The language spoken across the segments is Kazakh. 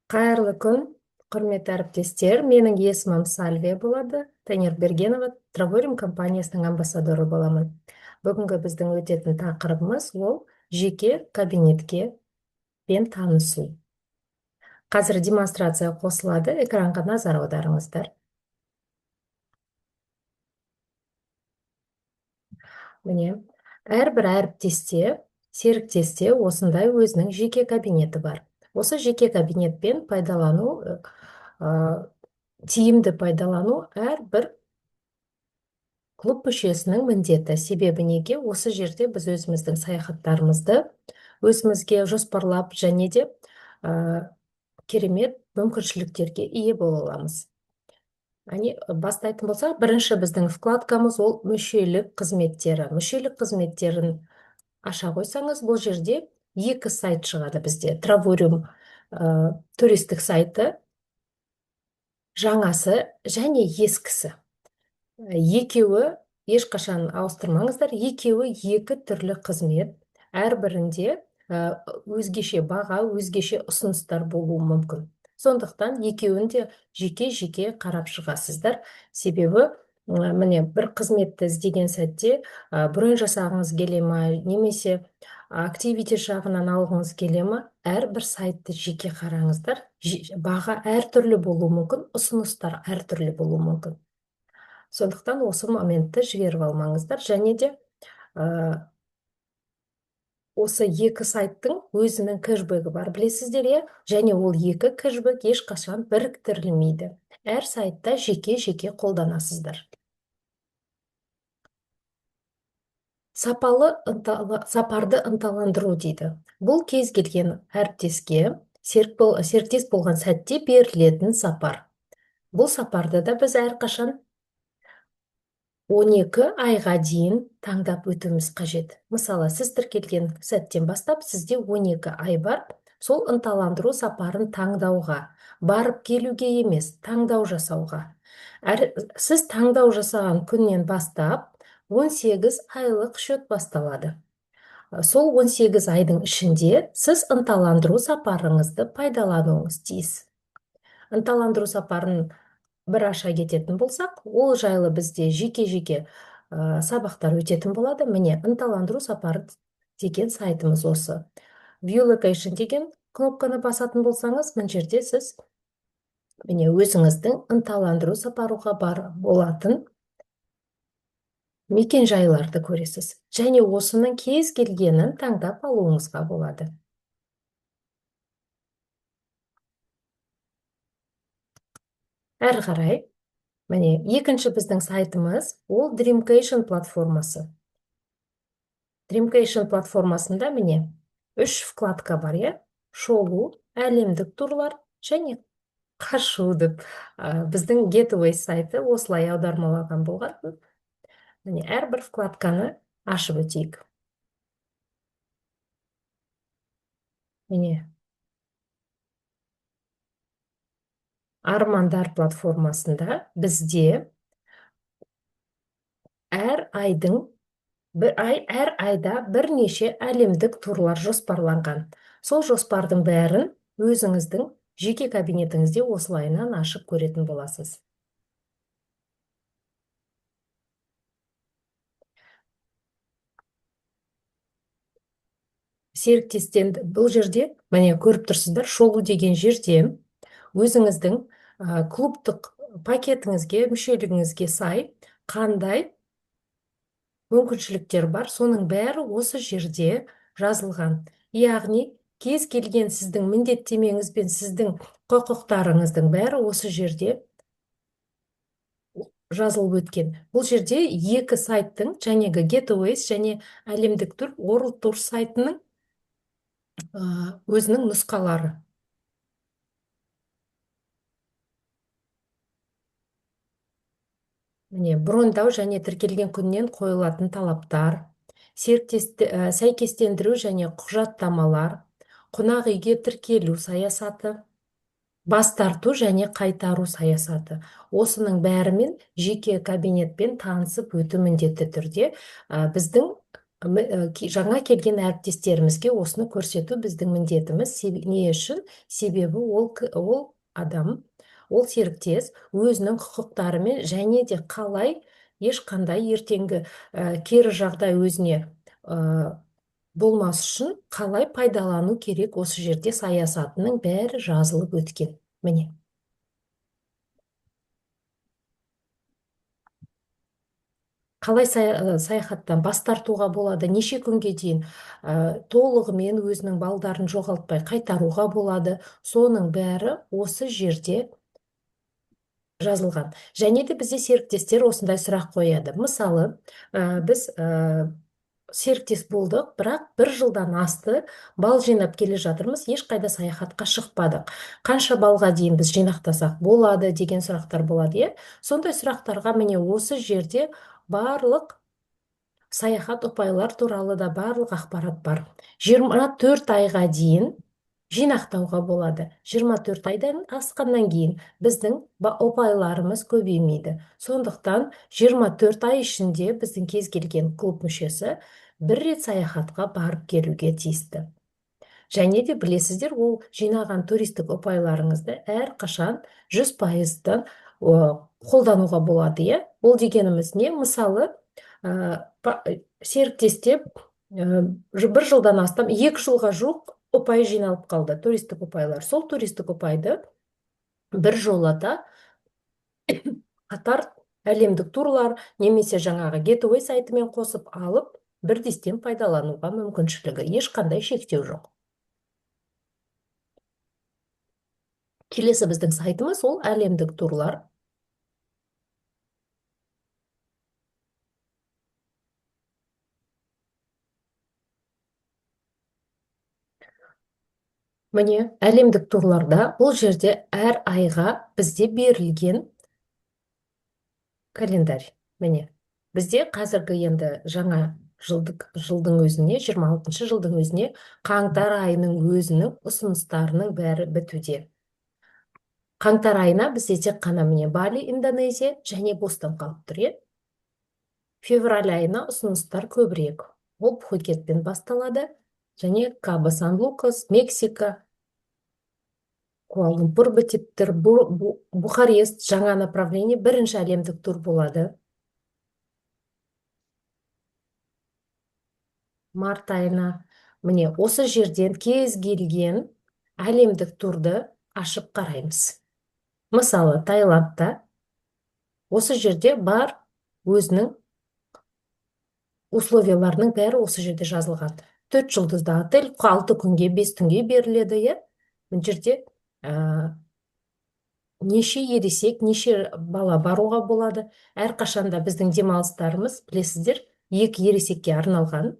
Қайырлы күн, құрметті әріптестер. Менің есімім Сальвия болады. Бергенова, Травориум компаниясының амбассадоры боламын. Бүгінгі біздің өтетін тақырыбымыз ол жеке кабинетке пен танысу. Қазір демонстрация қосылады, экранға назар аударыңыздар. Міне, әрбір әріптесте, серіктесте осындай өзінің жеке кабинеті бар. Осы жеке кабинетпен пайдалану, тиімді пайдалану әрбір клуб мүшесінің міндеті. Себебі неге? Осы жерде біз өзіміздің саяхаттарымызды өзімізге жоспарлап және де керемет мүмкіншіліктерге ие бола аламыз. Әне, бастайтын болсақ, бірінші біздің вкладкамыз ол мүшелік қызметтері. Мүшелік қызметтерін аша қойсаңыз, бұл жерде екі сайт шығады бізде. Травориум туристік сайты, жаңасы және ескісі. Екеуі ешқашан ауыстырмаңыздар, екеуі екі түрлі қызмет. Әрбірінде өзгеше баға, өзгеше ұсыныстар болуы мүмкін. Сондықтан екеуін де жеке-жеке қарап шығасыздар. Себебі міне, бір қызметті іздеген сәтте бронь жасағыңыз келе ма, немесе активити жағынан алғыңыз келе ма, әрбір сайтты жеке қараңыздар. Баға әртүрлі болуы мүмкін, ұсыныстар әртүрлі болуы мүмкін. Сондықтан осы моментті жіберіп алмаңыздар. Және де осы екі сайттың өзінің кэшбэгі бар, білесіздер, иә? Және ол екі кэшбэк ешқашан біріктірілмейді. Әр сайтта жеке-жеке қолданасыздар. Сапалы сапарды ынталандыру дейді. Бұл кез келген әріптеске серіктес болған сәтте берілетін сапар. Бұл сапарды да біз әрқашан 12 айға дейін таңдап өтуіміз қажет. Мысалы, сіз тіркелген сәттен бастап сізде 12 ай бар, сол ынталандыру сапарын таңдауға, барып келуге емес, таңдау жасауға. Сіз таңдау жасаған күннен бастап 18 айлық счет басталады. Сол 18 айдың ішінде сіз ынталандыру сапарыңызды пайдалануыңыз тиіс. Ынталандыру сапарын бір аша кететін болсақ, ол жайлы бізде жеке-жеке сабақтар өтетін болады. Міне, ынталандыру сапары деген сайтымыз осы. View Location деген кнопканы басатын болсаңыз, мына жерде сіз міне өзіңіздің ынталандыру сапаруға бар болатын мекен-жайларды көресіз. Және осының кез келгенін таңдап алуыңызға болады. Әрі қарай, міне, екінші біздің сайтымыз ол Dreamcation платформасы. Dreamcation платформасында міне үш вкладка бар, иә? Шолу, әлемдік турлар және қашу деп біздің Getaway сайты осылай аудармалаған болған. Міне, әрбір вкладканы ашып өтейік. Міне, Армандар платформасында бізде әр айдың бір ай, әр айда бірнеше әлемдік турлар жоспарланған. Сол жоспардың бәрін өзіңіздің жеке кабинетіңізде осылайынан ашып көретін боласыз. Серіктестен бұл жерде, міне, көріп тұрсыздар, шолу деген жерде өзіңіздің клубтық пакетіңізге, мүшелігіңізге сай қандай мүмкіншіліктер бар, соның бәрі осы жерде жазылған. Яғни, кез келген сіздің міндеттемеңіз бен сіздің құқықтарыңыздың бәрі осы жерде жазылып өткен. Бұл жерде екі сайттың, жәнегі Getaways және әлемдік тур World Tour сайтының өзінің нұсқалары. Міне, брондау және тіркелген күннен қойылатын талаптар, сәйкестендіру және құжаттамалар, қонақ үйге тіркелу саясаты, бас тарту және қайтару саясаты. Осының бәрімен жеке кабинетпен танысып өту міндетті түрде біздің Жаңа келген әріптестерімізге осыны көрсету біздің міндетіміз. Не үшін? Себебі ол адам, ол серіктес өзінің құқықтарымен және де қалай ешқандай ертеңгі кері жағдай өзіне болмас үшін қалай пайдалану керек, осы жерде саясатының бәрі жазылып өткен. Міне. Қалай саяхаттан бас тартуға болады, неше күнге дейін толығымен өзінің балдарын жоғалтпай қайтаруға болады, соның бәрі осы жерде жазылған. Және де бізде серіктестер осындай сұрақ қояды. Мысалы, біз серіктес болдық, бірақ бір жылдан асты бал жинап келе жатырмыз, ешқайда саяхатқа шықпадық. Қанша балға дейін біз жинақтасақ болады деген сұрақтар болады, иә? Сондай сұрақтарға міне осы жерде барлық саяхат ұпайлар туралы да барлық ақпарат бар. 24 айға дейін жинақтауға болады. 24 айдан асқаннан кейін біздің ұпайларымыз көбеймейді. Сондықтан 24 ай ішінде біздің кез келген клуб мүшесі бір рет саяхатқа барып келуге тиісті. Және де білесіздер, ол жинаған туристік ұпайларыңызды әрқашан 100%-дан қолдануға болады, иә? Ол дегеніміз не? Мысалы, серіктесте бір жылдан астам, 2 жылға жуық ұпай жиналып қалды, туристік ұпайлар. Сол туристік ұпайды бір жолата қатар әлемдік турлар немесе жаңағы Getaway сайтымен қосып алып, бірдестен пайдалануға мүмкіншілігі, ешқандай шектеу жоқ. Келесі біздің сайтымыз ол әлемдік турлар. Міне, әлемдік турларда бұл жерде әр айға бізде берілген календарь. Міне, бізде қазіргі енді жаңа жылдың өзіне, 26-шы жылдың өзіне қаңтар айының өзінің ұсыныстарының бәрі бітуде. Қаңтар айына бізде тек қана міне Бали, Индонезия және Бостон қалып тұр, иә? Февраль айына ұсыныстар көбірек. Ол Пхукетпен басталады. Және Кабо Сан-Лукас, Мексика, Куала-Лумпур бітіп тұр, Бухарест жаңа направление, бірінші әлемдік тур болады. Март айына міне осы жерден кез келген әлемдік турды ашып қараймыз. Мысалы, Таиландта осы жерде бар өзінің условияларының бәрі осы жерде жазылған. 4 жұлдызды отель 6 күнге, 5 түнге беріледі, иә? Мына жерде неше ересек, неше бала баруға болады. Әрқашанда біздің демалыстарымыз, білесіздер, 2 ересекке арналған,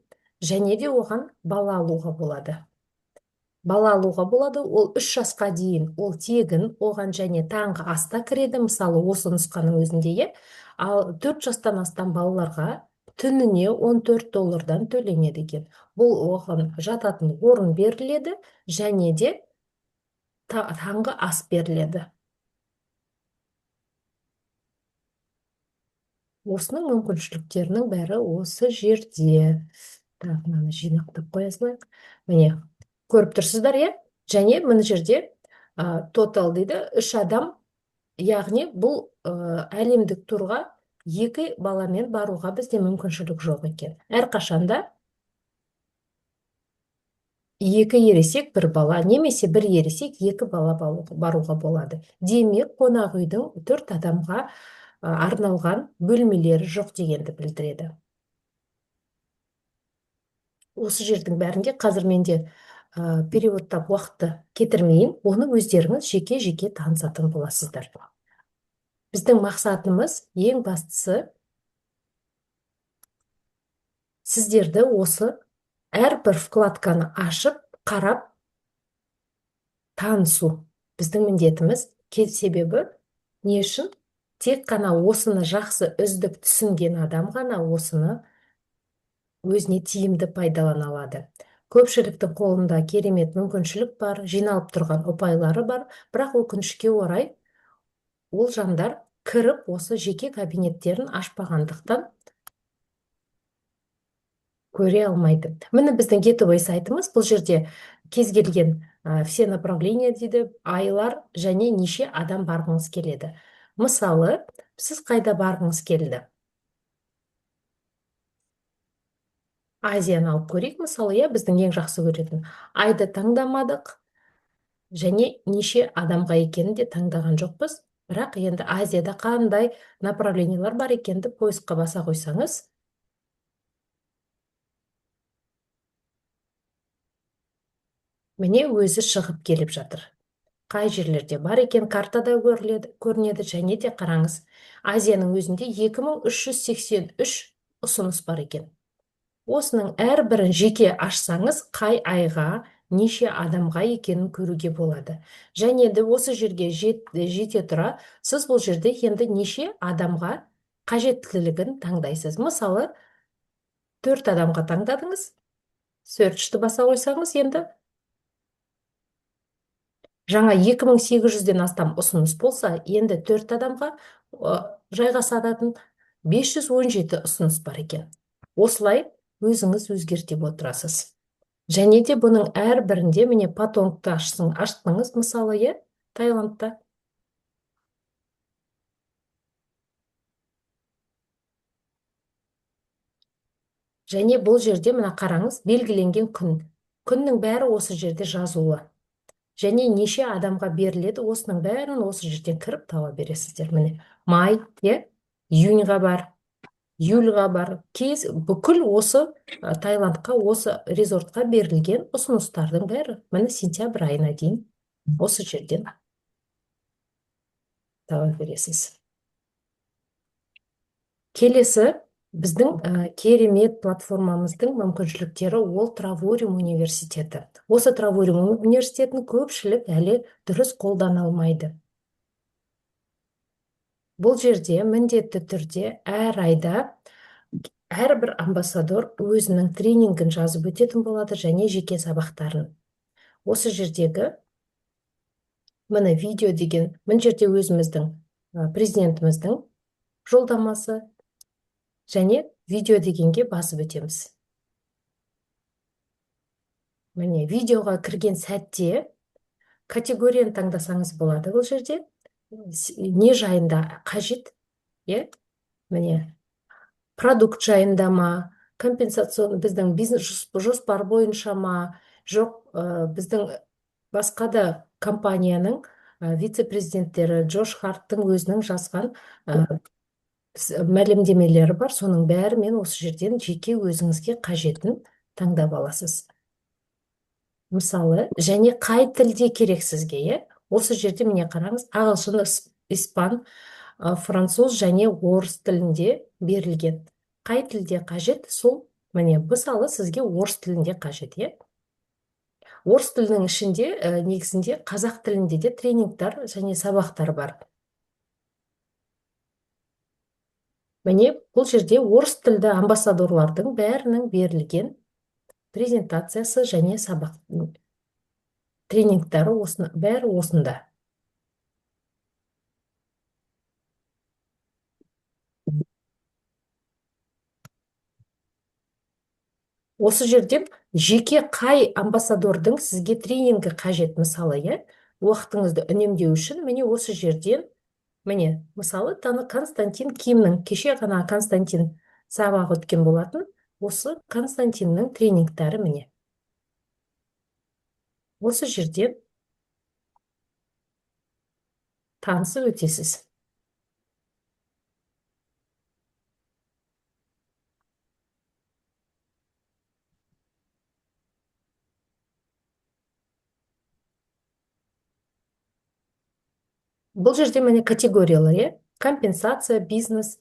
және де оған бала алуға болады. Бала алуға болады, ол 3 жасқа дейін, ол тегін, оған және таңғы аста кіреді, мысалы, осы нұсқаның өзінде, иә? Ал 4 жастан астам балаларға түніне он төрт доллардан төленеді екен. Бұл оған жататын орын беріледі және де таңғы ас беріледі. Осының мүмкіншіліктерінің бәрі осы жерде. Так, мынаны жинақтап қоя салайық. Міне, көріп тұрсыздар, иә? Және мына жерде, тотал дейді, 3 адам, яғни бұл, әлемдік турға 2 баламен баруға бізде мүмкіншілік жоқ екен. Әрқашанда 2 ересек 1 бала, немесе 1 ересек 2 бала баруға болады. Демек, қонақ үйдің 4 адамға арналған бөлмелері жоқ дегенді білдіреді. Осы жердің бәрінде қазір менде, переводтап уақытты кетірмейін, оны өздеріңіз жеке-жеке танысатын боласыздар. Біздің мақсатымыз ең бастысы сіздерді осы әрбір вкладканы ашып, қарап танысу. Біздің міндетіміз, себебі не үшін? Тек қана осыны жақсы үздік түсінген адам ғана осыны өзіне тиімді пайдалана алады. Көпшіліктің қолында керемет мүмкіншілік бар, жиналып тұрған ұпайлары бар, бірақ өкінішке орай ол жандар кіріп осы жеке кабинеттерін ашпағандықтан Көре алмайды. Міне, біздің Getaway сайтымыз. Бұл жерде кез келген все направления дейді, айлар және неше адам барғыңыз келеді. Мысалы, сіз қайда барғыңыз келді? Азияны алып көрейік, мысалы, иә, біздің ең жақсы көретін. Айды таңдамадық және неше адамға екенін де таңдаған жоқпыз. Бірақ енді Азияда қандай направлениялар бар екенді поиск қа баса қойсаңыз, міне, өзі шығып келіп жатыр. Қай жерлерде бар екен, картада көріледі, көрінеді. Және де қараңыз, Азияның өзінде 2383 ұсыныс бар екен. Осының әрбірін жеке ашсаңыз, қай айға, неше адамға екенін көруге болады. Және де осы жерге жете тұра, сіз бұл жерде енді неше адамға қажеттілігін таңдайсыз. Мысалы, 4 адамға таңдадыңыз, search ті баса қойсаңыз, енді жаңа 2800-ден астам ұсыныс болса, енді 4 адамға жайғасатын 517 ұсыныс бар екен. Осылай өзіңіз өзгерте отырасыз. Және де бұның әрбірінде, міне, Патонгты аштыңыз, мысалы, иә, Таиландта. Және бұл жерде, мына қараңыз, белгіленген күн. Күннің бәрі осы жерде жазулы. Және неше адамға беріледі, осының бәрін осы жерден кіріп таба бересіздер. Міне, май, иә, июнь ға бар, июль ға бар. Кез бүкіл осы Таиландқа, осы резортқа берілген ұсыныстардың бәрі, міне, сентябрь айына дейін осы жерден таба бересіз. Келесі біздің керемет платформамыздың мүмкіншіліктері ол Травориум университеті. Осы Травориум университетін көпшілік әлі дұрыс қолдана алмайды. Бұл жерде міндетті түрде әр айда әрбір амбассадор өзінің тренингін жазып өтетін болады және жеке сабақтарын. Осы жердегі, міне, видео деген, мына жерде өзіміздің президентіміздің жолдамасы және видео дегенге басып өтеміз. Міне, видеоға кірген сәтте категорияны таңдасаңыз болады. Бұл жерде не жайында қажет, иә, міне, продукт жайында ма, компенсацион біздің бизнес жоспар бойынша ма, жоқ, біздің басқа да компанияның вице-президенттері Джош Харттың өзінің жазған мәлімдемелері бар, соның бәрімен осы жерден жеке өзіңізге қажетін таңдап аласыз. Мысалы, және қай тілде керек сізге, иә? Осы жерде, міне, қараңыз, ағылшын, испан, француз және орыс тілінде берілген. Қай тілде қажет, сол, міне, мысалы, сізге орыс тілінде қажет, иә? Орыс тілінің ішінде, негізінде қазақ тілінде де тренингтар және сабақтар бар. Міне, бұл жерде орыс тілді амбассадорлардың бәрінің берілген презентациясы және сабақ тренингтары, осыны, бәрі осында. Осы жерден жеке қай амбассадордың сізге тренингі қажет, мысалы, иә, уақытыңызды үнемдеу үшін, міне, осы жерден, міне, мысалы, Константин Кимнің, кеше ғана Константин сабақ өткен болатын, осы Константиннің тренингтары, міне. Осы жерден танысып өтесіз. Бұл жерде, міне, категориялар, иә? Компенсация, бизнес.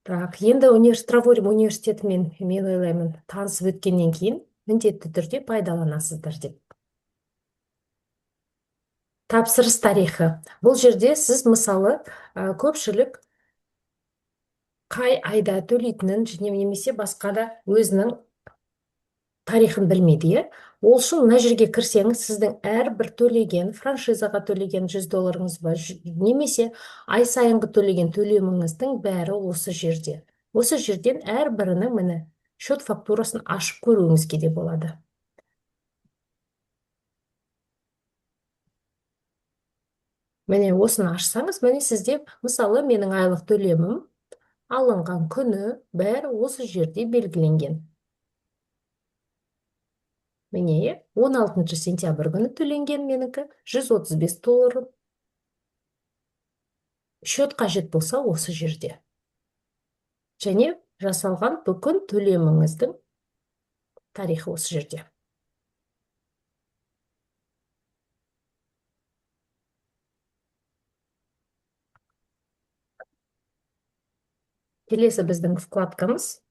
Так, енді Травориум университетімен, мен ойлаймын, танысып өткеннен кейін міндетті түрде пайдаланасыздар деп. Тапсырыс тарихы. Бұл жерде сіз, мысалы, көпшілік қай айда төлейтінін және немесе басқа да өзінің Тарихын білмейді, иә. Ол үшін мына жерге кірсеңіз, сіздің әрбір төлеген, франшизаға төлеген 100 долларыңыз ба, немесе ай сайынғы төлеген төлеміңіздің бәрі осы жерде. Осы жерден әрбірінің міне счет фактурасын ашып көруіңізге де болады. Міне, осыны ашсаңыз, міне сізде, мысалы, менің айлық төлемім алынған күні бәрі осы жерде белгіленген. Міне, 16 сентябрь күні төленген менікі 135 доллар. Счет қажет болса осы жерде. Және жасалған бүкіл төлеміңіздің тарихы осы жерде. Келесі біздің вкладкамыз.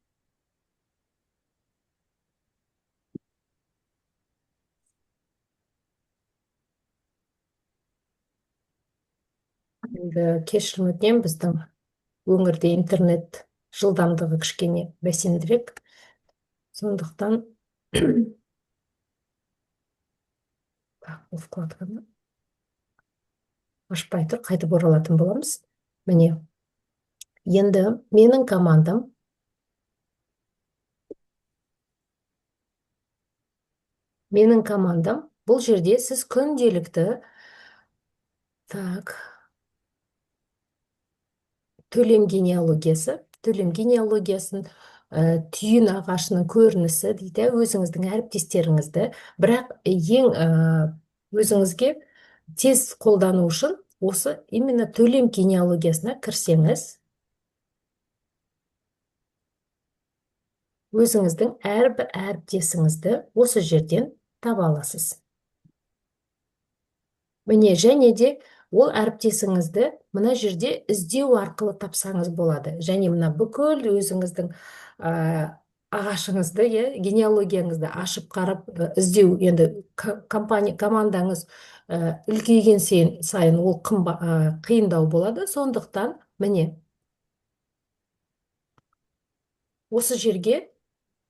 Енді кешірім өтінемін, біздің өңірде интернет жылдамдығы кішкене бәсеңдірек. Сондықтан так, бұл вкладканы ашпай тұр, қайтып оралатын боламыз. Міне, енді менің командам менің командам бұл жерде сіз күнделікті, так, төлем генеалогиясы, төлем генеалогиясын, түйін ағашының көрінісі дейді, өзіңіздің әріптестеріңізді, бірақ ең өзіңізге тез қолдану үшін осы именно төлем генеалогиясына кірсеңіз, өзіңіздің әрбір әріптесіңізді осы жерден таба аласыз. Міне, және де ол әріптесіңізді мына жерде іздеу арқылы тапсаңыз болады. Және мына бүкіл өзіңіздің ағашыңызды, генеалогияңызды ашып қарап, іздеу, енді компания, командаңыз үлкейген сайын ол қиындау болады. Сондықтан міне осы жерге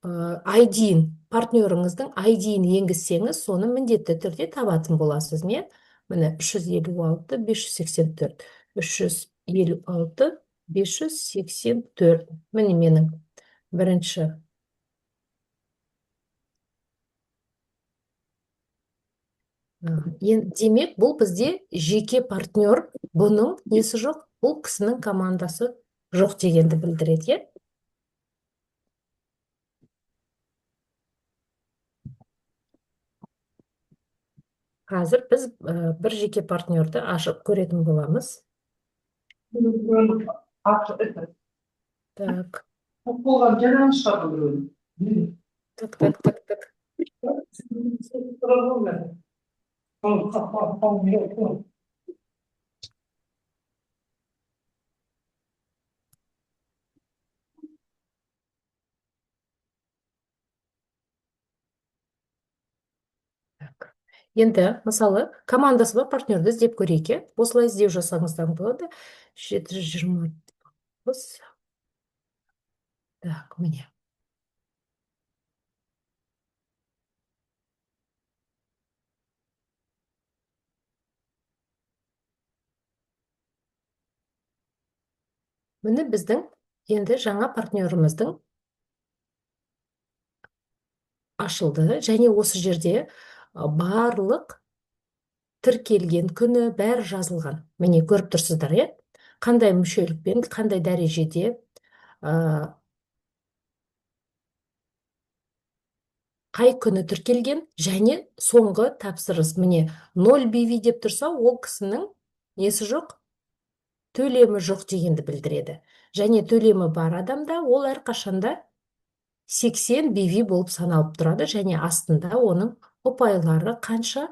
ID-ін, партнеріңіздің ID-ін енгізсеңіз, соны міндетті түрде табатын боласыз. Міне, міне 356, 584, 356, 584. Міне менің бірінші демек, бұл бізде жеке партнер, бұның несі жоқ, бұл кісінің командасы жоқ дегенді білдіреді, иә? Қазір біз бір жеке партнерді ашып көретін боламыз. Так. Так, так, так, так. Так. Енді, мысалы, командасы бар партнерді іздеп көрейік, иә? Осылай іздеу жасаңыздар болады. 729. Так, міне. Міне біздің енді жаңа партнеріміздің ашылды. Және осы жерде барлық тіркелген күні бәрі жазылған. Міне көріп тұрсыздар, иә? Қандай мүшелікпен, қандай дәрежеде, қай күні тіркелген және соңғы тапсырыс. Міне 0 BV деп тұрса, ол кісінің несі жоқ? Төлемі жоқ дегенді білдіреді. Және төлемі бар адамда ол әрқашанда 80 BV болып саналып тұрады және астында оның ұпайлары қанша,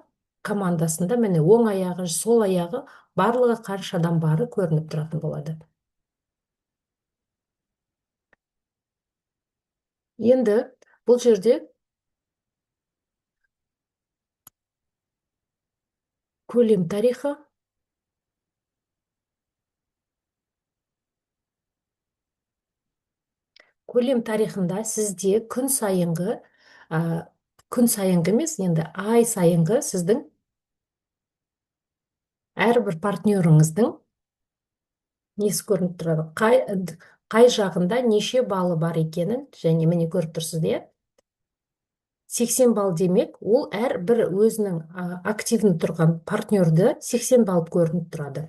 командасында міне оң аяғы, сол аяғы барлығы қаншадан бары көрініп тұратын болады. Енді бұл жерде көлем тарихы, көлем тарихында сізде күн сайынғы Күн сайынғы емес, енді ай сайынғы сіздің әрбір партнеріңіздің несі көрініп тұрады, қай жағында неше балы бар екенін, және міне көріп тұрсыз, иә? 80 балл демек, ол әрбір өзінің активні тұрған партнерді 80 балл көрініп тұрады.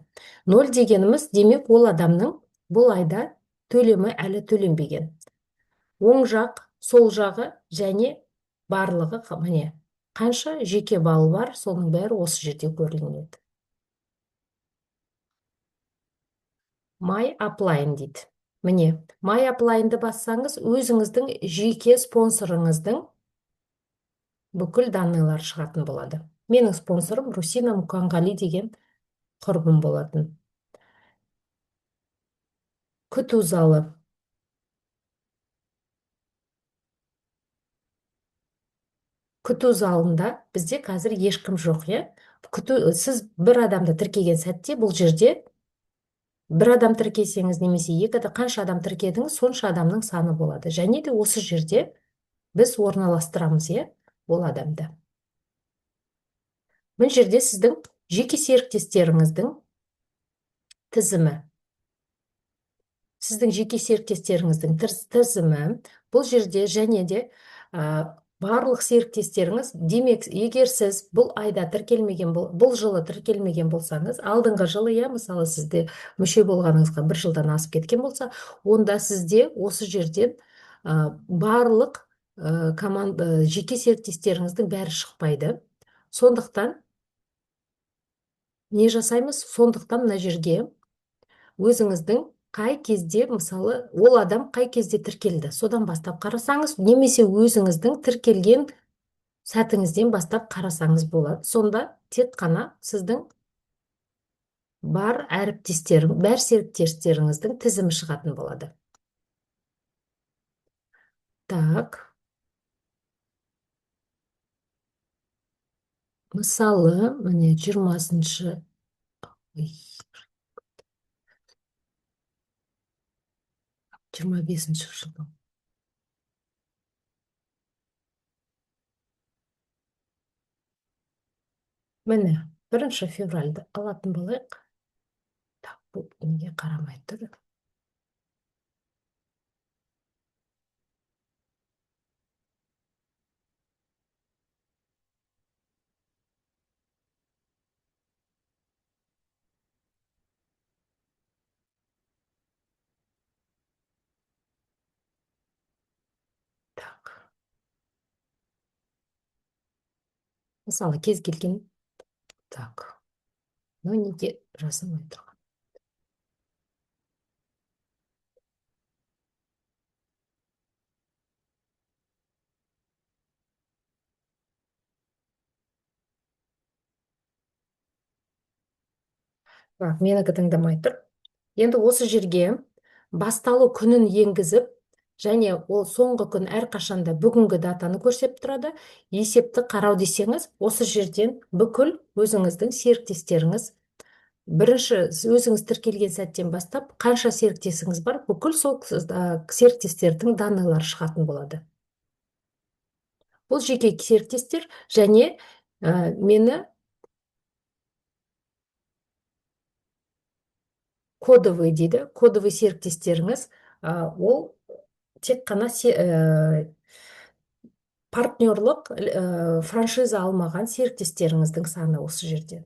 0 дегеніміз, демек, ол адамның бұл айда төлемі әлі төленбеген. Оң жақ, сол жағы және барлығы міне қанша жеке балл бар, соның бәрі осы жерде көрінеді. My Upline дейді. Міне, My Upline-ды бассаңыз, өзіңіздің жеке спонсорыңыздың бүкіл данныйлар шығатын болады. Менің спонсорым Русина Мұқанғали деген құрбым болатын. Күту залы. Күту залында бізде қазір ешкім жоқ, иә? Күту, сіз бір адамды тіркеген сәтте бұл жерде бір адам тіркесеңіз немесе екі адам, қанша адам тіркедіңіз, сонша адамның саны болады. Және де осы жерде біз орналастырамыз, иә, ол адамды. Мына жерде сіздің жеке серіктестеріңіздің тізімі. Сіздің жеке серіктестеріңіздің тізімі. Бұл жерде және де барлық серіктестеріңіз, демек, егер сіз бұл айда тіркелмеген, бұл жылы тіркелмеген болсаңыз, алдыңғы жылы, иә, мысалы, сізде мүше болғаныңызға бір жылдан асып кеткен болса, онда сізде осы жерден барлық команда жеке серіктестеріңіздің бәрі шықпайды. Сондықтан не жасаймыз? Сондықтан мына жерге өзіңіздің қай кезде, мысалы, ол адам қай кезде тіркелді, содан бастап қарасаңыз, немесе өзіңіздің тіркелген сәтіңізден бастап қарасаңыз болады. Сонда тек қана сіздің бар әріптестерің, бар серіктестеріңіздің тізімі шығатын болады. Так. Мысалы, міне 20-шы, 25-ші жылы. Міне, 1 февральды алатын болайық. Так, бұл неге қарамай тұр? Так. Мысалы, кез келген, так, ну неге жазылмай тұрған? Так, менікі тыңдамай тұр. Енді осы жерге басталу күнін енгізіп, және ол соңғы күн әрқашанда бүгінгі датаны көрсетіп тұрады. Есепті қарау десеңіз, осы жерден бүкіл өзіңіздің серіктестеріңіз, бірінші өзіңіз тіркелген сәттен бастап қанша серіктесіңіз бар, бүкіл сол серіктестердің данныйлары шығатын болады. Бұл жеке серіктестер және мені кодовый дейді. Кодовый серіктестеріңіз, ол тек қана партнерлық франшиза алмаған серіктестеріңіздің саны осы жерде.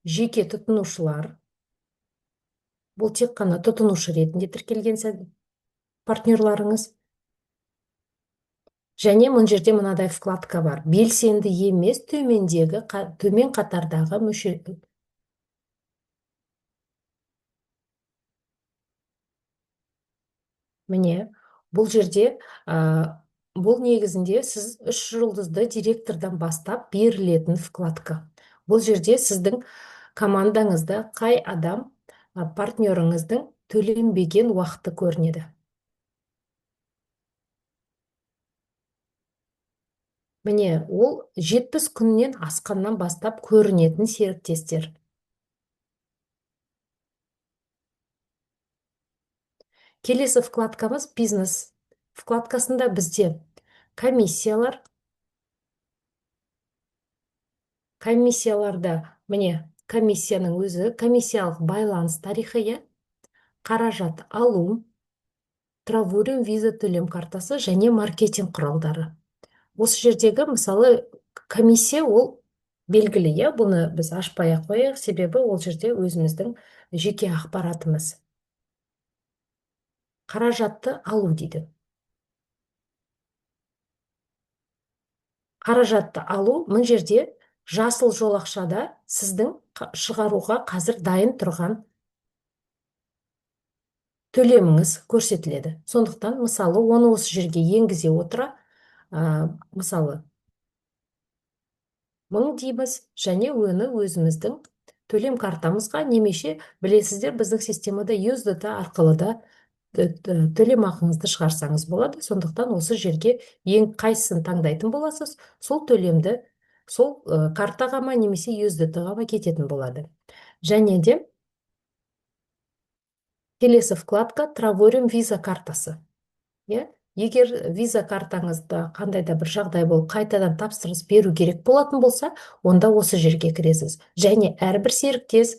Жеке тұтынушылар, бұл тек қана тұтынушы ретінде тіркелген партнерларыңыз. Және мына жерде мынадай вкладка бар. Белсенді емес төмендегі төмен қатардағы мүше. Міне, бұл жерде, бұл негізінде сіз 3 жұлдызды директордан бастап берілетін вкладка. Бұл жерде сіздің командаңызда қай адам, партнеріңіздің төленбеген уақыты көрінеді. Міне, ол 70 күннен асқаннан бастап көрінетін серіктестер. Келесі вкладкамыз бизнес. Вкладкасында бізде комиссиялар. Комиссияларда міне комиссияның өзі, комиссиялық байланыс тарихы, иә, қаражат алу, Travorium виза төлем картасы және маркетинг құралдары. Осы жердегі, мысалы, комиссия ол белгілі, иә, бұны біз ашпай ақ қояйық, себебі ол жерде өзіміздің жеке ақпаратымыз. Қаражатты алу дейді. Қаражатты алу мына жерде жасыл жолақшада сіздің шығаруға қазір дайын тұрған төлеміңіз көрсетіледі. Сондықтан, мысалы, оны осы жерге енгізе отыра, мысалы, 1000 дейміз және оны өзіміздің төлем картамызға немесе, білесіздер, біздің системада USDT арқылы да төлем ақыңызды шығарсаңыз болады. Сондықтан осы жерге ең қайсысын таңдайтын боласыз, сол төлемді сол картаға ма немесе USDT-ға ма кететін болады. Және де келесі вкладка Travorium виза картасы. Иә? Егер виза картаңызда қандай да бір жағдай болып қайтадан тапсырыс беру керек болатын болса, онда осы жерге кіресіз. Және әрбір серіктес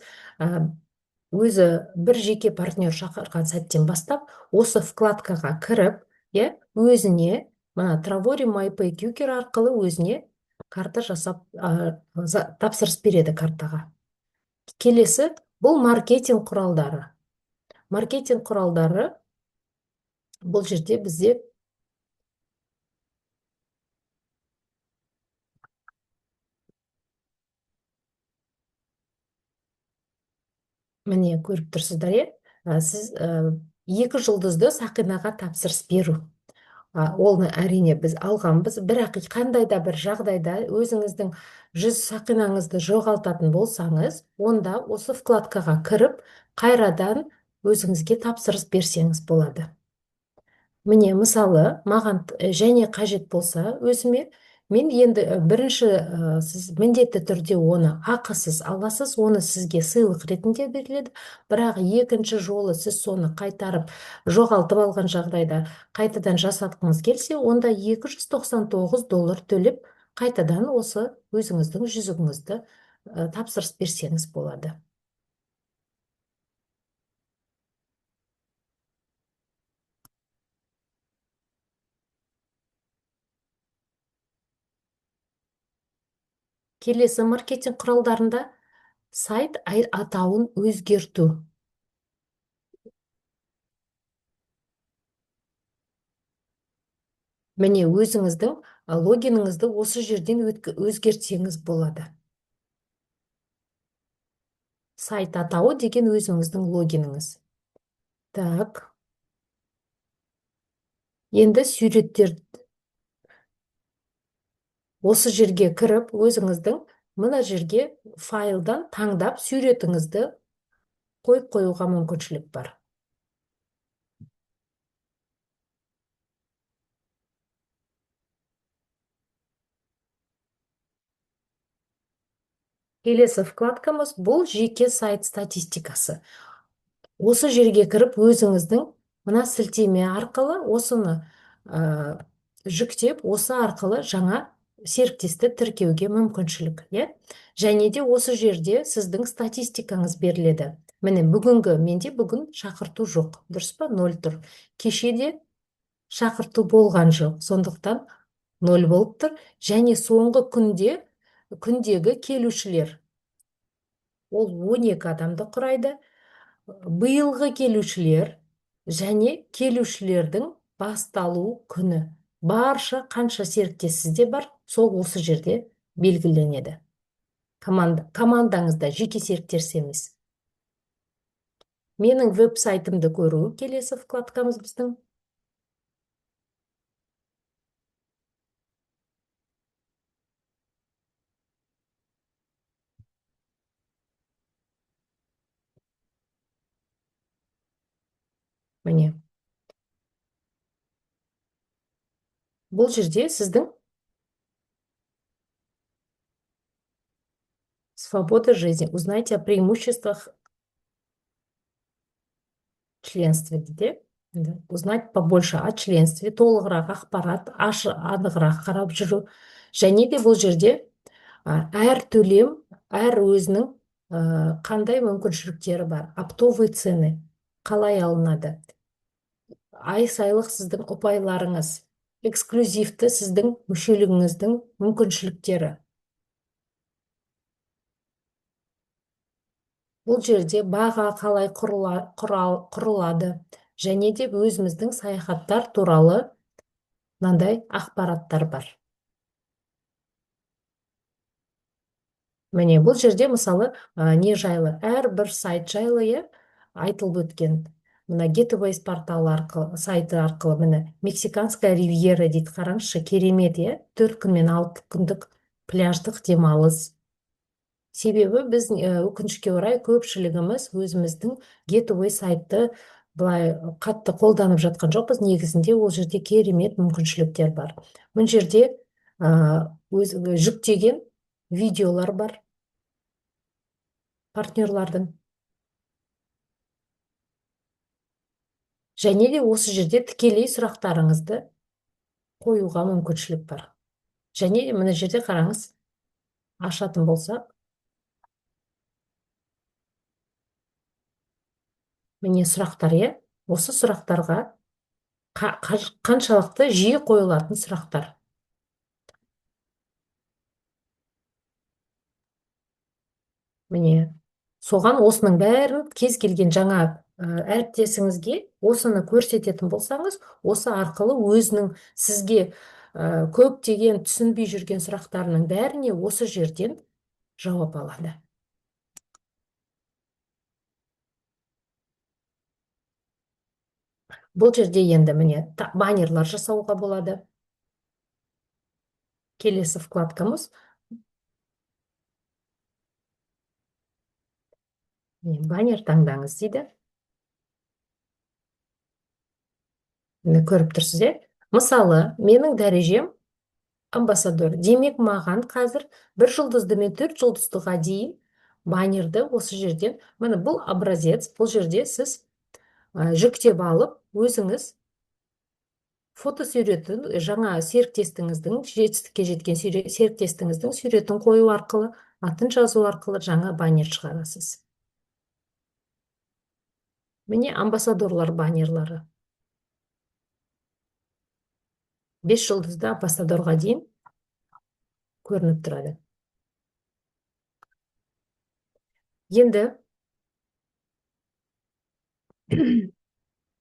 өзі бір жеке партнер шақырған сәттен бастап осы вкладкаға кіріп, иә, өзіне мына Travorium MyPay QR арқылы өзіне карта жасап, тапсырыс береді картаға. Келесі бұл маркетинг құралдары. Маркетинг құралдары бұл жерде бізде міне көріп тұрсыздар, иә? Сіз 2 жұлдызды сақинаға тапсырыс беру. Оны әрине біз алғанбыз, бірақ қандай да бір жағдайда өзіңіздің 100 сақинаңызды жоғалтатын болсаңыз, онда осы вкладкаға кіріп, қайрадан өзіңізге тапсырыс берсеңіз болады. Міне, мысалы, маған және қажет болса өзіме, мен енді бірінші, сіз міндетті түрде оны ақысыз аласыз, оны сізге сыйлық ретінде беріледі. Бірақ екінші жолы сіз соны қайтарып, жоғалтып алған жағдайда қайтадан жасатқыңыз келсе, онда екі жүз тоқсан тоғыз доллар төлеп, қайтадан осы өзіңіздің жүзігіңізді тапсырыс берсеңіз болады. Келесі маркетинг құралдарында сайт атауын өзгерту. Міне, өзіңіздің логиніңізді осы жерден өзгертсеңіз болады. Сайт атауы деген өзіңіздің логиніңіз. Так. Енді суреттер осы жерге кіріп, өзіңіздің мына жерге файлдан таңдап суретіңізді қойып қоюға мүмкіншілік бар. Келесі вкладкамыз бұл жеке сайт статистикасы. Осы жерге кіріп, өзіңіздің мына сілтеме арқылы осыны жүктеп, осы арқылы жаңа серіктесті тіркеуге мүмкіншілік, иә? Және де осы жерде сіздің статистикаңыз беріледі. Міне, бүгінгі менде бүгін шақырту жоқ, дұрыс па? 0 тұр. Кеше де шақырту болған жоқ, сондықтан 0 болып тұр. Және соңғы күндегі келушілер, ол 12 адамды құрайды. Биылғы келушілер және келушілердің басталу күні. Барша қанша серіктес сізде бар, сол осы жерде белгіленеді. Командаңызда жеке серіктес емес. Менің веб-сайтымды көру келесі вкладкамыз біздің. Міне. Бұл жерде сіздің Свобода жизни. Узнайте о преимуществах членства дейді. Узнать побольше о членстве, толығырақ ақпарат, анығырақ қарап жүру. Және де бұл жерде әр төлем, әр өзінің қандай мүмкіншіліктері бар. Оптовые цены қалай алынады? Ай сайлық сіздің ұпайларыңыз, эксклюзивті сіздің мүшелігіңіздің мүмкіншіліктері. Бұл жерде баға қалай құрылады және де өзіміздің саяхаттар туралы мынандай ақпараттар бар. Міне, бұл жерде мысалы, не жайлы, әрбір сайт жайлы, айтылып өткен. Мына Getaways порталы арқылы, сайты арқылы, міне, Мексиканская ривьера дейді, қараңызшы, керемет, 4 күн мен 6 күндік пляждық демалыс. Себебі біз, өкінішке орай, көпшілігіміз өзіміздің Getaway сайтты былай қатты қолданып жатқан жоқпыз. Негізінде ол жерде керемет мүмкіншіліктер бар. Мына жерде, өз жүктеген видеолар бар партнерлардың. Және де осы жерде тікелей сұрақтарыңызды қоюға мүмкіншілік бар. Және де мына жерде қараңыз, ашатын болсақ, міне сұрақтар, иә? Осы сұрақтарға қаншалықты жиі қойылатын сұрақтар. Міне, соған осының бәрін кез келген жаңа әріптесіңізге осыны көрсететін болсаңыз, осы арқылы өзінің сізге, көптеген түсінбей жүрген сұрақтарының бәріне осы жерден жауап алады. Бұл жерде енді міне баннерлар жасауға болады. Келесі вкладкамыз. Міне, баннер таңдаңыз дейді. Міне, көріп тұрсыз, иә? Мысалы, менің дәрежем амбассадор. Демек, маған қазір 1 жұлдызды мен 4 жұлдыздыға дейін баннерді осы жерден, міне бұл образец, бұл жерде сіз, жүктеп алып, өзіңіз фотосуретін, жаңа серіктестіңіздің, жетістікке жеткен серіктестіңіздің суретін қою арқылы, атын жазу арқылы жаңа баннер шығарасыз. Міне амбассадорлар баннерлары. 5 жұлдызды амбассадорға дейін көрініп тұрады. Енді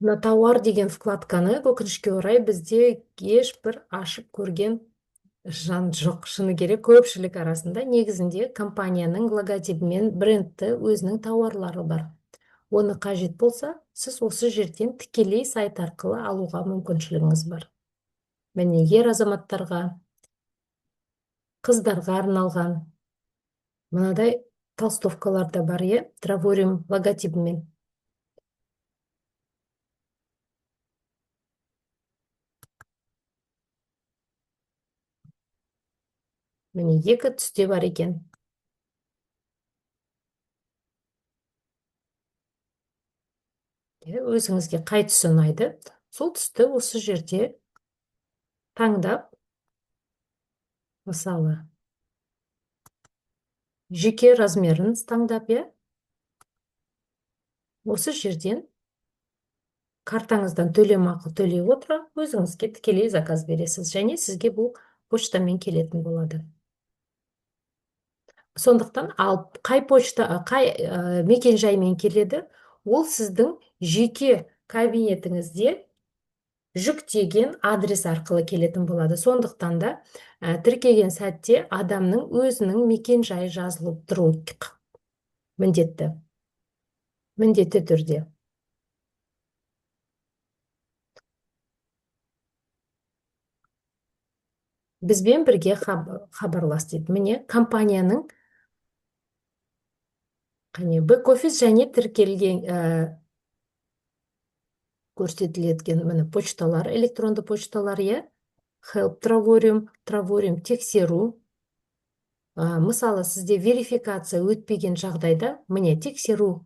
мына тауар деген вкладканы өкінішке орай бізде ешбір ашып көрген жан жоқ. Шыны керек, көпшілік арасында негізінде компанияның логотипі мен брендті өзінің тауарлары бар. Оны қажет болса, сіз осы жерден тікелей сайт арқылы алуға мүмкіншілігіңіз бар. Міне, ер азаматтарға, қыздарға арналған мынадай толстовкалар да бар, иә, Травориум логотипімен. Міне, екі түсте бар екен. Өзіңізге қай түсі ұнайды, сол түсті осы жерде таңдап, мысалы, жеке размерін таңдап, иә, осы жерден картаңыздан төлемақы төлей отыра өзіңізге тікелей заказ бересіз және сізге бұл почтамен келетін болады. Сондықтан ал қай почта, қай мекенжаймен келеді, ол сіздің жеке кабинетіңізде жүктеген адрес арқылы келетін болады. Сондықтан да тіркеген сәтте адамның өзінің мекенжайы жазылып тұруы міндетті. Міндетті түрде. Бізбен бірге хабарлас дейді. Міне, компанияның қане бэк-офис және тіркелген көрсетілетін міне почталар, электронды почталар, иә? Help Travorium, Travorium тексеру. Мысалы, сізде верификация өтпеген жағдайда, міне, тексеру,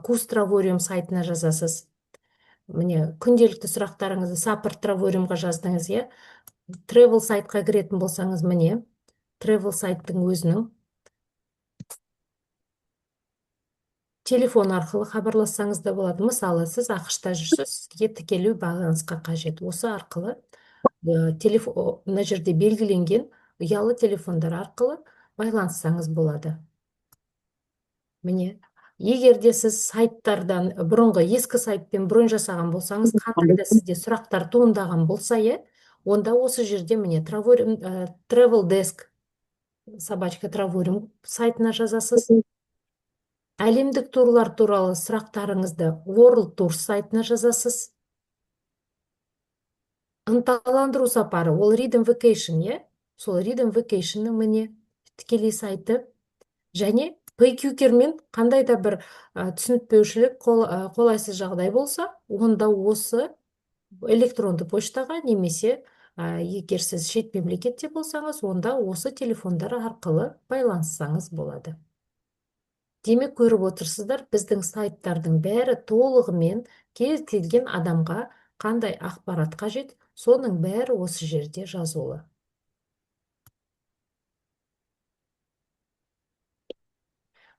Курс Травориум сайтына жазасыз. Міне, күнделікті сұрақтарыңызды Support Травориумға жаздыңыз, иә. Travel сайтқа кіретін болсаңыз, міне, Travel сайттың өзінің телефон арқылы хабарлассаңыз да болады. Мысалы, сіз АҚШ-та жүрсіз, сізге тікелей байланысқа қажет. Осы арқылы, мына жерде белгіленген ұялы телефондар арқылы байланыссаңыз болады. Міне, егер де сіз сайттардан бұрынғы ескі сайтпен бронь жасаған болсаңыз, қандай да сізде сұрақтар туындаған болса, иә, онда осы жерде міне Travel Desk собачка Travorium сайтына жазасыз. Әлемдік турлар туралы сұрақтарыңызды World Tour сайтына жазасыз. Ынталандыру сапары, ол Rhythm Vacation, иә? Сол Rhythm Vacation'ның міне тікелей сайты. Және PayQuicker-мен қандай да бір түсінікпеушілік, қолайсыз жағдай болса, онда осы электронды поштаға немесе, егер сіз шет мемлекетте болсаңыз, онда осы телефондар арқылы байланыссаңыз болады. Демек, көріп отырсыздар, біздің сайттардың бәрі толығымен кез келген адамға қандай ақпарат қажет, соның бәрі осы жерде жазулы.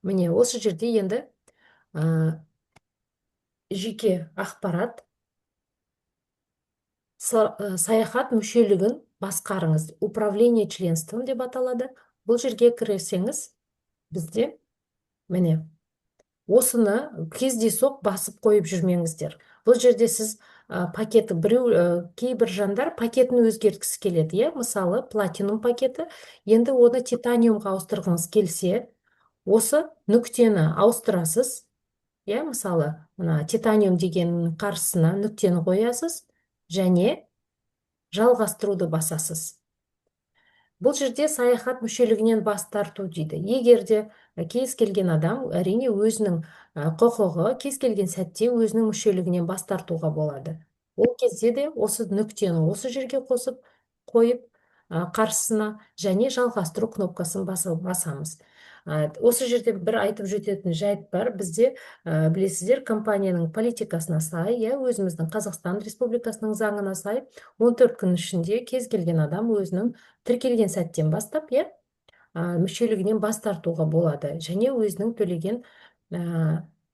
Міне, осы жерде енді, жеке ақпарат, саяхат мүшелігін басқарыңыз, управление членством деп аталады. Бұл жерге кірсеңіз, бізде міне осыны кездейсоқ басып қойып жүрмеңіздер. Бұл жерде сіз, пакеті біреу, кейбір жандар пакетін өзгерткісі келеді, иә? Мысалы, платинум пакеті, енді оны титаниумға ауыстырғыңыз келсе, осы нүктені ауыстырасыз, иә? Мысалы, мына титаниум дегеннің қарсысына нүктені қоясыз және жалғастыруды басасыз. Бұл жерде саяхат мүшелігінен бас тарту дейді. Егер де кез келген адам, әрине, өзінің құқығы, кез келген сәтте өзінің мүшелігінен бас тартуға болады. Ол кезде де осы нүктені осы жерге қосып қойып, қарсысына және жалғастыру кнопкасын басамыз. Осы жерде бір айтып жететін жайт бар. Бізде, білесіздер, компанияның политикасына сай, иә, өзіміздің Қазақстан Республикасының заңына сай 14 күн ішінде кез келген адам өзінің тіркелген сәттен бастап, иә, мүшелігінен бас тартуға болады және өзінің төлеген,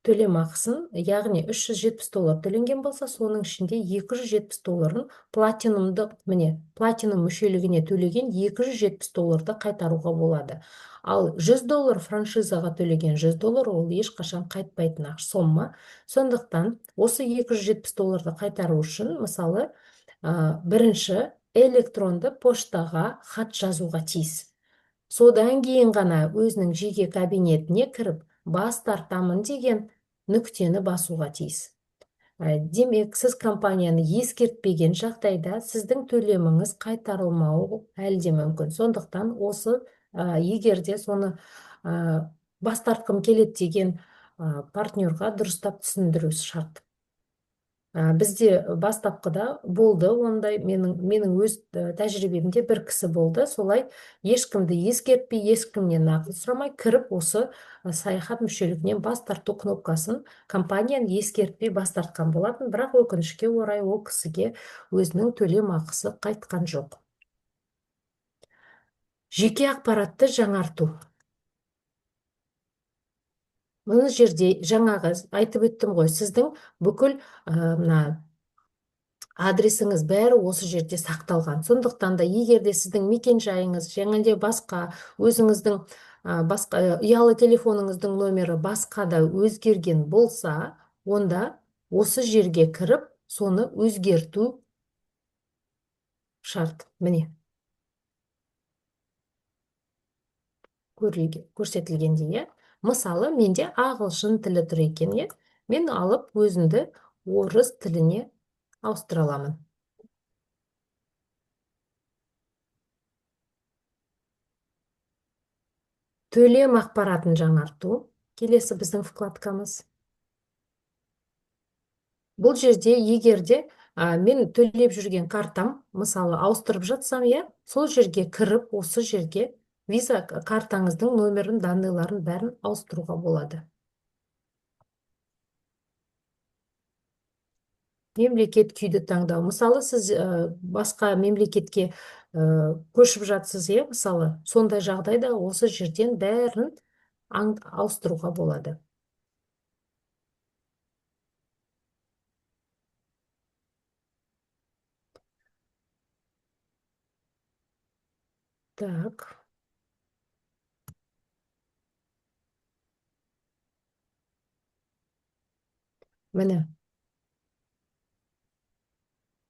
төлем ақысын, яғни үш жүз жетпіс доллар төленген болса, соның ішінде екі жүз жетпіс долларын платинумды, міне, платинум мүшелігіне төлеген екі жүз жетпіс долларды қайтаруға болады. Ал жүз доллар франшизаға төлеген жүз доллар ол ешқашан қайтпайтын ақша сомма. Сондықтан осы екі жүз жетпіс долларды қайтару үшін, мысалы, бірінші электронды поштаға хат жазуға тиіс. Содан кейін ғана өзінің жеке кабинетіне кіріп, бас тартамын деген нүктені басуға тиіс. Демек, сіз компанияны ескертпеген жағдайда сіздің төлеміңіз қайтарылмауы әлі де мүмкін. Сондықтан осы, егер де соны, бас тартқым келеді деген, партнерға дұрыстап түсіндіру шарт. Бізде бастапқыда болды ондай, менің өз тәжірибемде бір кісі болды, солай ешкімді ескертпей, ешкімнен ақыл сұрамай кіріп осы саяхат мүшелігінен бас тарту кнопкасын компанияны ескертпей бас тартқан болатын, бірақ өкінішке орай ол кісіге өзінің төлем ақысы қайтқан жоқ. Жеке ақпаратты жаңарту. Мына жерде жаңағы айтып өттім ғой, сіздің бүкіл, мына адресіңіз бәрі осы жерде сақталған. Сондықтан да егер де сіздің мекен-жайыңыз және де басқа өзіңіздің, басқа ұялы телефоныңыздың номері басқа да өзгерген болса, онда осы жерге кіріп соны өзгерту шарт. Міне. Көрсетілгендей, иә? Мысалы, менде ағылшын тілі тұр екен, иә? Мен алып өзімді орыс тіліне ауыстыра аламын. Төлем ақпаратын жаңарту. Келесі біздің вкладкамыз. Бұл жерде егер де, мен төлеп жүрген картам, мысалы, ауыстырып жатсам, иә, сол жерге кіріп, осы жерге Виза картаңыздың номерін, данныйларын бәрін ауыстыруға болады. Мемлекет күйді таңдау. Мысалы, сіз басқа мемлекетке көшіп жатсыз, иә, мысалы, сондай жағдайда осы жерден бәрін ауыстыруға болады. Так. Міне.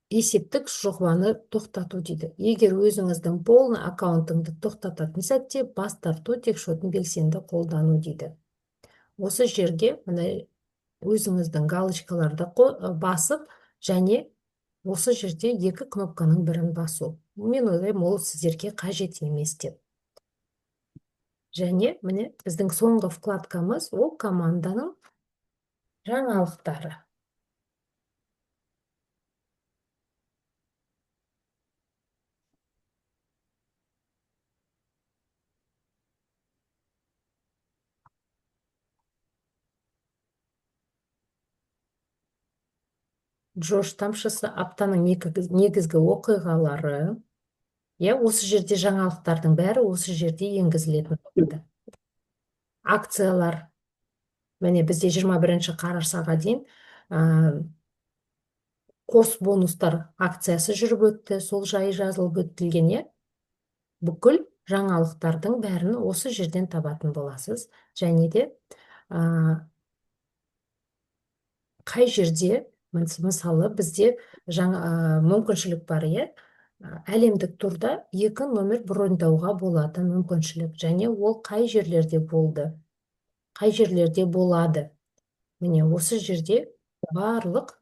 Есептік жобаны тоқтату дейді. Егер өзіңіздің полный аккаунтыңды тоқтататын сәтте бас тарту тек шотын белсенді қолдану дейді. Осы жерге мына өзіңіздің галочкаларды басып, және осы жерде екі кнопканың бірін басу. Мен ойлаймын, ол сіздерге қажет емес деп. Және міне біздің соңғы вкладкамыз ол команданың жаңалықтары. Джош тамшысы, аптаның негізгі оқиғалары. Иә, осы жерде жаңалықтардың бәрі осы жерде енгізілетін болады. Акциялар. Міне бізде 21 қарашаға дейін қос бонустар акциясы жүріп өтті, сол жайы жазылып өтілген, иә. Бүкіл жаңалықтардың бәрін осы жерден табатын боласыз. Және де қай жерде, мысалы, бізде жаңа мүмкіншілік бар, иә, әлемдік турда 2 номер броньдауға болатын мүмкіншілік, және ол қай жерлерде болды, қай жерлерде болады. Міне осы жерде барлық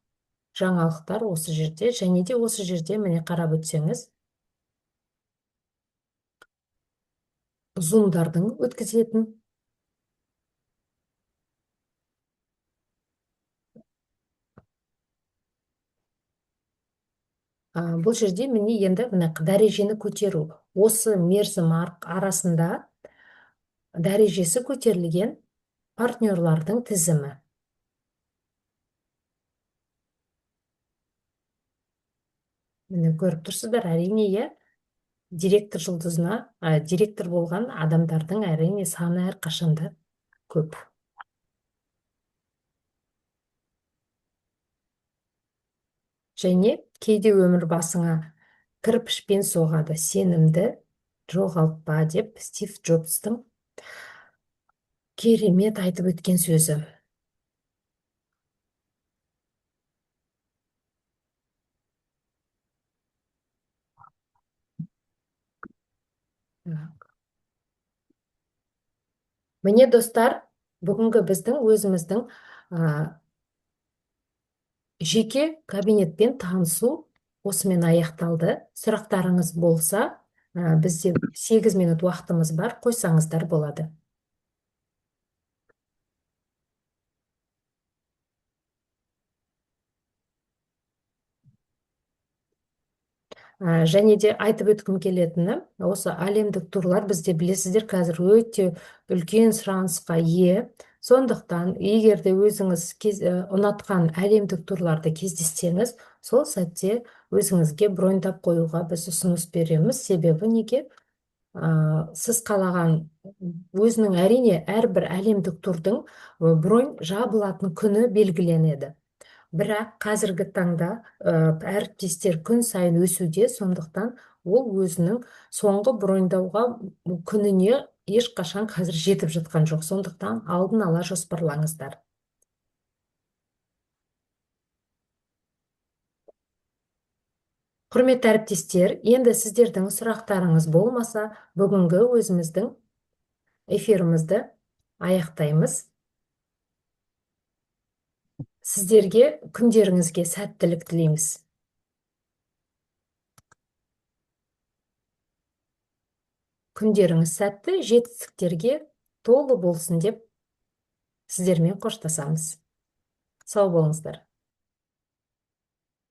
жаңалықтар осы жерде, және де осы жерде міне қарап өтсеңіз, зумдардың өткізетін бұл жерде міне енді міне дәрежені көтеру. Осы мерзім арасында дәрежесі көтерілген партнерлардың тізімі. Міне көріп тұрсыздар, әрине, иә, директор жұлдызына, директор болған адамдардың әрине саны әрқашанда көп. Және кейде өмір басыңа кірпішпен соғады, сенімді жоғалтпа деп Стив Джобстың керемет айтып өткен сөзі. Так. Міне, достар, бүгінгі біздің өзіміздің жеке кабинетпен танысу осымен аяқталды. Сұрақтарыңыз болса, бізде 8 минут уақытымыз бар, қойсаңыздар болады. Және де айтып өткім келетіні, осы әлемдік турлар бізде білесіздер қазір өте үлкен сұранысқа ие. Сондықтан егер де өзіңіз ұнатқан әлемдік турларды кездессеңіз, сол сәтте өзіңізге броньдап қоюға біз ұсыныс береміз. Себебі неге? Сіз қалаған өзінің әрине әрбір әлемдік турдың бронь жабылатын күні белгіленеді. Бірақ қазіргі таңда әріптестер күн сайын өсуде, сондықтан ол өзінің соңғы броньдауға күніне ешқашан қазір жетіп жатқан жоқ. Сондықтан алдын ала жоспарлаңыздар. Құрметті әріптестер, енді сіздердің сұрақтарыңыз болмаса, бүгінгі өзіміздің эфирімізді аяқтаймыз. Сіздерге күндеріңізге сәттілік тілейміз. Күндеріңіз сәтті, жетістіктерге толы болсын деп сіздермен қоштасамыз. Сау болыңыздар.